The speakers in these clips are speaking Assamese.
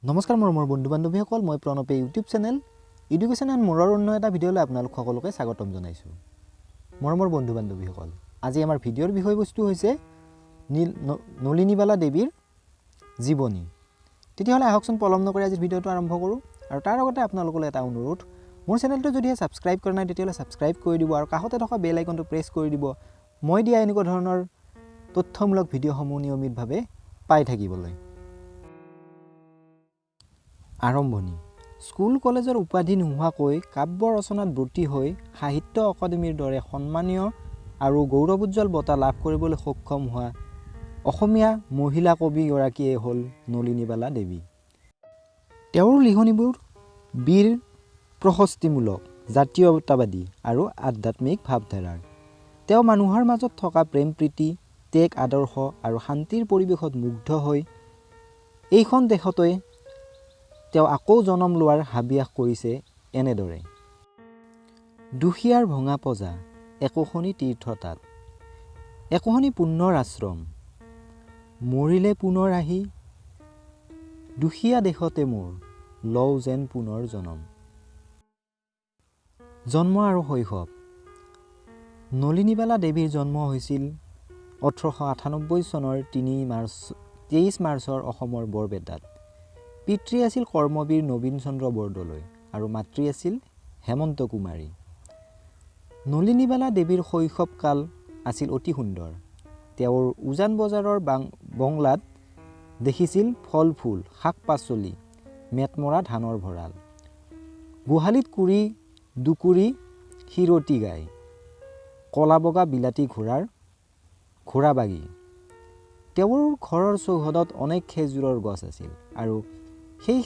নমস্কাৰ মৰমৰ বন্ধু বান্ধৱীসকল, মই প্ৰণৱে ইউটিউব চেনেল এডুকেশ্যন এণ্ড মোৰৰ অন্য এটা ভিডিঅ'লৈ আপোনালোক সকলোকে স্বাগতম জনাইছোঁ। মৰমৰ বন্ধু বান্ধৱীসকল, আজি আমাৰ ভিডিঅ'ৰ বিষয়বস্তু হৈছে নলিনীবালা দেৱীৰ জীৱনী। তেতিয়াহ'লে আহকচোন পলম নকৰি আজিৰ ভিডিঅ'টো আৰম্ভ কৰোঁ। আৰু তাৰ আগতে আপোনালোকলৈ এটা অনুৰোধ, মোৰ চেনেলটো যদিহে ছাবস্ক্ৰাইব কৰা নাই তেতিয়াহ'লে ছাবস্ক্ৰাইব কৰি দিব আৰু কাষতে থকা বেল আইকনটো প্ৰেছ কৰি দিব, মই দিয়া এনেকুৱা ধৰণৰ তথ্যমূলক ভিডিঅ'সমূহ নিয়মিতভাৱে পাই থাকিবলৈ। আৰম্ভণি। স্কুল কলেজৰ উপাধি নোহোৱাকৈ কাব্য ৰচনাত ব্ৰতী হৈ সাহিত্য অকাডেমীৰ দৰে সন্মানীয় আৰু গৌৰৱোজ্জ্বল বঁটা লাভ কৰিবলৈ সক্ষম হোৱা অসমীয়া মহিলা কবিগৰাকীয়ে হ'ল নলিনীবালা দেৱী। তেওঁৰ লিখনিবোৰ বীৰ প্ৰশস্তিমূলক, জাতীয়তাবাদী আৰু আধ্যাত্মিক ভাৱধাৰাৰ। তেওঁ মানুহৰ মাজত থকা প্ৰেম প্ৰীতি, ত্যাগ আদৰ্শ আৰু শান্তিৰ পৰিৱেশত মুগ্ধ হৈ এইখন দেশতে তেওঁ আকৌ জনম লোৱাৰ হাবিয়াস কৰিছে এনেদৰে। দুখীয়াৰ ভঙা পজা একোখনি তীৰ্থ তাত, একোখনি পুণ্যৰ আশ্ৰম, মৰিলে পুনৰ আহি দুখীয়া দেশতে মোৰ লওঁ যেন পুনৰ জনম। জন্ম আৰু শৈশৱ। নলিনীবালা দেৱীৰ জন্ম হৈছিল 1898 চনৰ 23 মাৰ্চৰ অসমৰ বৰপেটাত। পিতৃ আছিল কৰ্মবীৰ নবীন চন্দ্ৰ বৰদলৈ আৰু মাতৃ আছিল হেমন্ত কুমাৰী। নলিনীবালা দেৱীৰ শৈশৱকাল আছিল অতি সুন্দৰ। তেওঁৰ উজান বজাৰৰ বংলাত দেখিছিল ফল ফুল, শাক পাচলি, মেটমৰা ধানৰ ভঁৰাল, গোহালিত কুৰি দুকুৰি শিৰতি গাই, কলা বগা বিলাতী ঘোঁৰাৰ ঘোঁৰাবাগী। তেওঁৰ ঘৰৰ চৌহদত অনেক খেজুৰৰ গছ আছিল আৰু সেই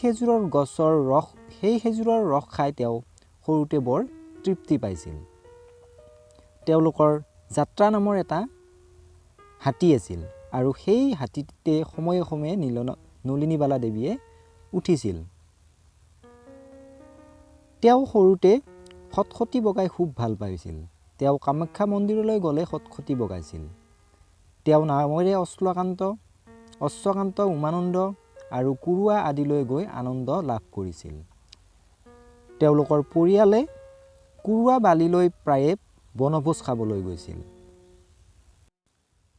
খেজুৰৰ ৰস খাই তেওঁ সৰুতে বৰ তৃপ্তি পাইছিল। তেওঁলোকৰ যাত্ৰা নামৰ এটা হাতী আছিল আৰু সেই হাতীতে সময়ে সময়ে নলিনীবালা দেৱীয়ে উঠিছিল। তেওঁ সৰুতে খটখটি বগাই খুব ভাল পাইছিল। তেওঁ কামাখ্যা মন্দিৰলৈ গ'লে খটখটি বগাইছিল। তেওঁ নাৱেৰে অশ্বকান্ত, উমানন্দ আৰু কুৰুৱা আদিলৈ গৈ আনন্দ লাভ কৰিছিল। তেওঁলোকৰ পৰিয়ালে কুৰুৱা বালিলৈ প্ৰায়ে বনভোজ খাবলৈ গৈছিল।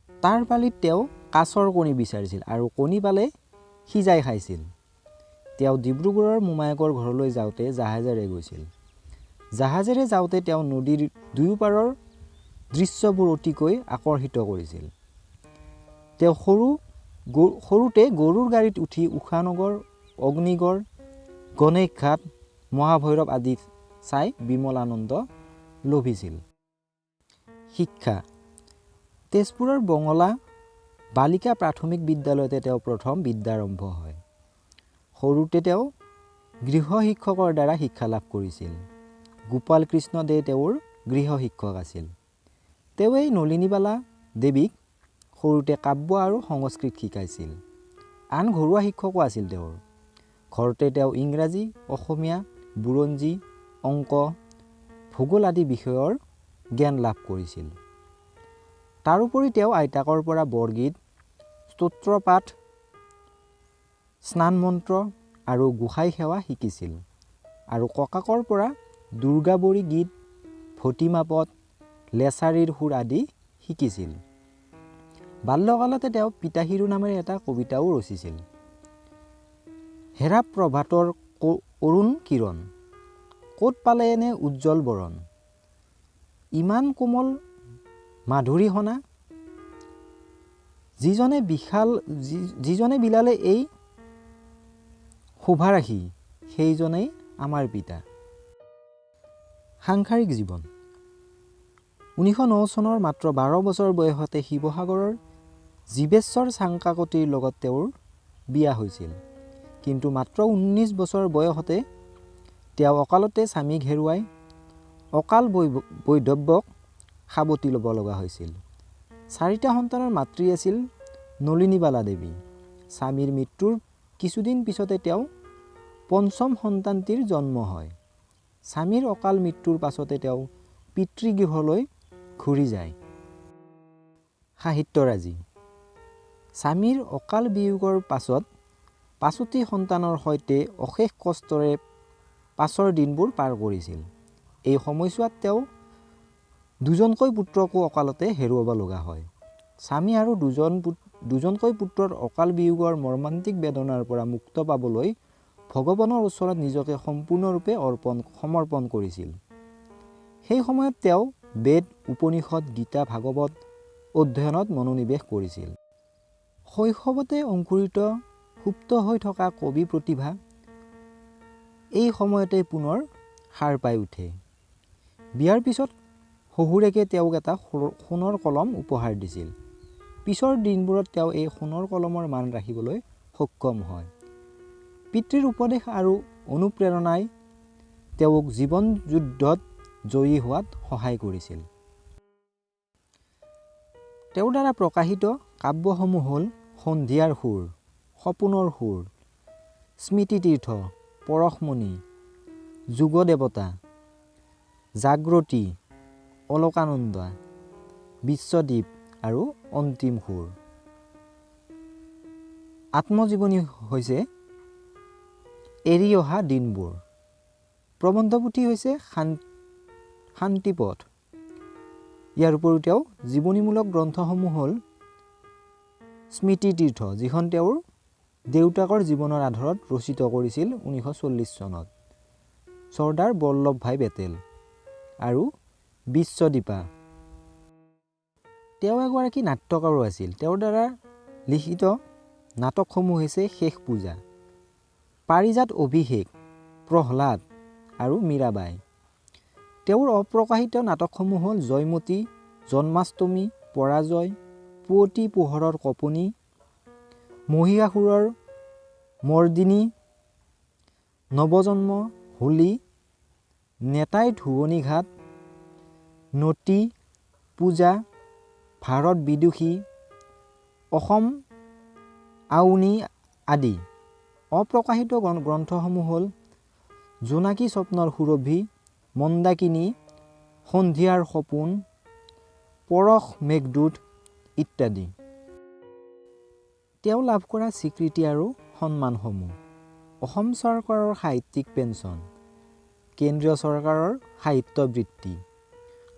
তাৰ বালিত তেওঁ কাছৰ কণী বিচাৰিছিল আৰু কণী পালে সিজাই খাইছিল। তেওঁ ডিব্ৰুগড়ৰ মোমায়েকৰ ঘৰলৈ যাওঁতে জাহাজেৰে গৈছিল। জাহাজেৰে যাওঁতে তেওঁ নদীৰ দুয়োপাৰৰ দৃশ্যবোৰ অতিকৈ আকৰ্ষিত কৰিছিল। তেওঁ সৰুতে গৰুৰ গাড়ীত উঠি উষানগৰ, অগ্নিগড়, গণেশঘাট, মহাভৈৰৱ আদি চাই বিমল আনন্দ লভিছিল। শিক্ষা। তেজপুৰৰ বঙলা বালিকা প্ৰাথমিক বিদ্যালয়তে তেওঁ প্ৰথম বিদ্যাৰম্ভ হয়। সৰুতে তেওঁ গৃহ শিক্ষকৰ দ্বাৰা শিক্ষা লাভ কৰিছিল। গোপাল কৃষ্ণ দে তেওঁৰ গৃহ শিক্ষক আছিল। তেওঁ এই নলিনীবালা দেৱীক সৰুতে কাব্য আৰু সংস্কৃত শিকাইছিল। আন ঘৰুৱা শিক্ষকো আছিল তেওঁৰ। ঘৰতে তেওঁ ইংৰাজী, অসমীয়া, বুৰঞ্জী, অংক, ভূগোল আদি বিষয়ৰ জ্ঞান লাভ কৰিছিল। তাৰোপৰি তেওঁ আইতাকৰ পৰা বৰগীত, স্তোত্ৰপাঠ, স্নান মন্ত্ৰ আৰু গোসাঁই সেৱা শিকিছিল আৰু ককাকৰ পৰা দুৰ্গাবৰী গীত, ভটিমা পদ, লেচাৰীৰ সুৰ আদি শিকিছিল। বাল্যকালতে তেওঁ পিতা শিৰোনামেৰে এটা কবিতাও ৰচিছিল। হেৰা প্ৰভাতৰ অৰুণ কিৰণ, ক'ত পালে এনে উজ্জ্বল বৰণ, ইমান কোমল মাধুৰী সনা, যিজনে বিলালে এই শোভাৰাশি, সেইজনেই আমাৰ পিতা। সাংসাৰিক জীৱন। 1909 চনৰ মাত্ৰ 12 বছৰ বয়সতে শিৱসাগৰৰ জীৱেশ্বৰ চাংকাকতিৰ লগত তেওঁৰ বিয়া হৈছিল। কিন্তু মাত্ৰ 19 বছৰ বয়সতে তেওঁ অকালতে স্বামীক হেৰুৱাই অকাল বৈধৱ্যক সাৱটি ল'ব লগা হৈছিল। 4টা সন্তানৰ মাতৃ আছিল নলিনীবালা দেৱী। স্বামীৰ মৃত্যুৰ কিছুদিন পিছতে তেওঁ পঞ্চম সন্তানটিৰ জন্ম হয়। স্বামীৰ অকাল মৃত্যুৰ পাছতে তেওঁ পিতৃগৃহলৈ ঘূৰি যায়। সাহিত্যৰাজি। স্বামীৰ অকাল বিয়োগৰ পাছত পাঁচোটি সন্তানৰ সৈতে অশেষ কষ্টৰে পাছৰ দিনবোৰ পাৰ কৰিছিল। এই সময়ছোৱাত তেওঁ দুজনকৈ পুত্ৰকো অকালতে হেৰুৱাব লগা হয়। স্বামী আৰু দুজনকৈ পুত্ৰৰ অকাল বিয়োগৰ মৰ্মান্তিক বেদনাৰ পৰা মুক্ত পাবলৈ ভগৱানৰ ওচৰত নিজকে সম্পূৰ্ণৰূপে সমৰ্পণ কৰিছিল। সেই সময়ত তেওঁ বেদ, উপনিষদ, গীতা, ভাগৱত অধ্যয়নত মনোনিৱেশ কৰিছিল। শৈশৱতে অংকুৰিত সুপ্ত হৈ থকা কবি প্ৰতিভা এই সময়তে পুনৰ সাৰ পাই উঠে। বিয়াৰ পিছত শহুৰেকে তেওঁক এটা সোণৰ কলম উপহাৰ দিছিল। পিছৰ দিনবোৰত তেওঁ এই সোণৰ কলমৰ মান ৰাখিবলৈ সক্ষম হয়। পিতৃৰ উপদেশ আৰু অনুপ্ৰেৰণাই তেওঁক জীৱন যুদ্ধত জয়ী হোৱাত সহায় কৰিছিল। তেওঁৰ দ্বাৰা প্ৰকাশিত কাব্যসমূহ হ'ল সন্ধিয়াৰ সুৰ, সপোনৰ সুৰ, স্মৃতিতীৰ্থ, পৰশমণি, যুগদেৱতা, জাগ্ৰতি, অলকানন্দা, বিশ্বদ্বীপ আৰু অন্তিম সুৰ। আত্মজীৱনী হৈছে এৰি অহা দিনবোৰ। প্ৰবন্ধ পুথি হৈছে শান্তিপথ। ইয়াৰ উপৰিও তেওঁ জীৱনীমূলক গ্ৰন্থসমূহ হ'ল স্মৃতিতীৰ্থ, যিখন তেওঁৰ দেউতাকৰ জীৱনৰ আধাৰত ৰচিত কৰিছিল 1940 চনত চৰ্দাৰ বল্লভ ভাই পেটেল, আৰু বিশ্বদীপা। তেওঁ এগৰাকী নাট্যকাৰো আছিল। তেওঁৰ দ্বাৰা লিখিত নাটকসমূহ হৈছে শেষ পূজা, পাৰিজাত অভিষেক, প্ৰহ্লাদ আৰু মীৰাবাই। তেওঁৰ অপ্ৰকাশিত নাটকসমূহ হ'ল জয়মতী, জন্মাষ্টমী, পৰাজয়, পুৱতি পোহৰৰ কঁপনি, মহিষাসুৰৰ মৰ্দিনী, নৱজন্ম, হোলী, নেতাই ধুৱনীঘাট, নতী, পূজা, ভাৰত বিদুষী, অসম আউনী আদি। অপ্ৰকাশিত গ্ৰন্থসমূহ হ'ল জোনাকী স্বপ্নৰ সুৰভি, মন্দাকিনী, সন্ধিয়াৰ সপোন, পৰশ মেঘদূত ইত্যাদি। তেওঁ লাভ কৰা স্বীকৃতি আৰু সন্মানসমূহ: অসম চৰকাৰৰ সাহিত্যিক পেঞ্চন, কেন্দ্ৰীয় চৰকাৰৰ সাহিত্য বৃত্তি,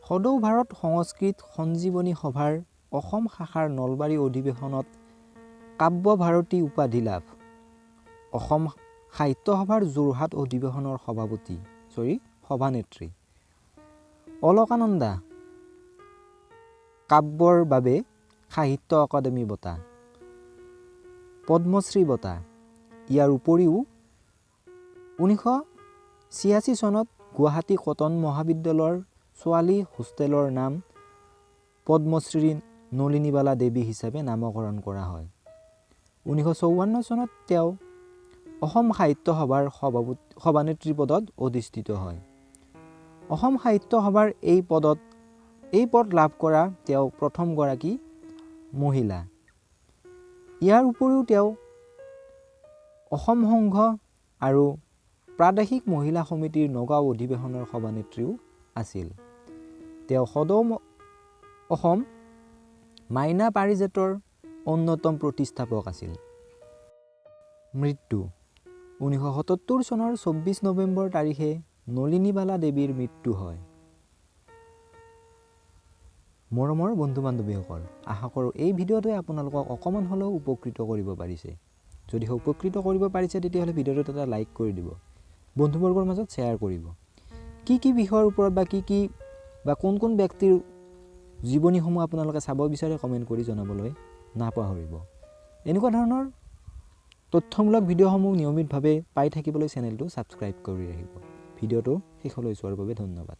সদৌ ভাৰত সংস্কৃত সঞ্জীৱনী সভাৰ অসম শাখাৰ নলবাৰী অধিৱেশনত কাব্য ভাৰতী উপাধি লাভ, অসম সাহিত্য সভাৰ যোৰহাট অধিৱেশনৰ সভানেত্ৰী, অলকানন্দা কাব্যৰ বাবে সাহিত্য অকাডেমি বঁটা, পদ্মশ্ৰী বঁটা। ইয়াৰ উপৰিও 1986 চনত গুৱাহাটী কটন মহাবিদ্যালয়ৰ ছোৱালী হোষ্টেলৰ নাম পদ্মশ্ৰী নলিনীবালা দেৱী হিচাপে নামকৰণ কৰা হয়। 1954 চনত তেওঁ অসম সাহিত্য সভাৰ সভানেত্ৰী পদত অধিষ্ঠিত হয়। অসম সাহিত্য সভাৰ এই পদ লাভ কৰা তেওঁ প্ৰথমগৰাকী মহিলা। ইয়াৰ উপৰিও তেওঁ অসম সংঘ আৰু প্ৰাদেশিক মহিলা সমিতিৰ নগাঁও অধিৱেশনৰ সভানেত্ৰীও আছিল। তেওঁ সদৌ অসম মাইনা পাৰিজাতৰ অন্যতম প্ৰতিষ্ঠাপক আছিল। মৃত্যু 1977 চনৰ 24 নৱেম্বৰ তাৰিখে নলিনীবালা দেৱীৰ মৃত্যু হয়। মৰমৰ বন্ধু-বান্ধৱীসকল, আশা কৰোঁ এই ভিডিঅ'টোৱে আপোনালোকক অকণমান হ'লেও উপকৃত কৰিব পাৰিছে। যদি উপকৃত কৰিব পাৰিছে তেতিয়াহ'লে ভিডিঅ'টোত এটা লাইক কৰি দিব, বন্ধুবৰ্গৰ মাজত শ্বেয়াৰ কৰিব। কি কি বিষয়ৰ ওপৰত বা কি কি বা কোন কোন ব্যক্তিৰ জীৱনীসমূহ আপোনালোকে চাব বিচাৰে কমেণ্ট কৰি জনাবলৈ নাপাহৰিব। এনেকুৱা ধৰণৰ তথ্যমূলক ভিডিঅ'সমূহ নিয়মিতভাৱে পাই থাকিবলৈ চেনেলটো ছাবস্ক্ৰাইব কৰি ৰাখিব। ভিডিঅ'টো শেষলৈ চোৱাৰ বাবে ধন্যবাদ।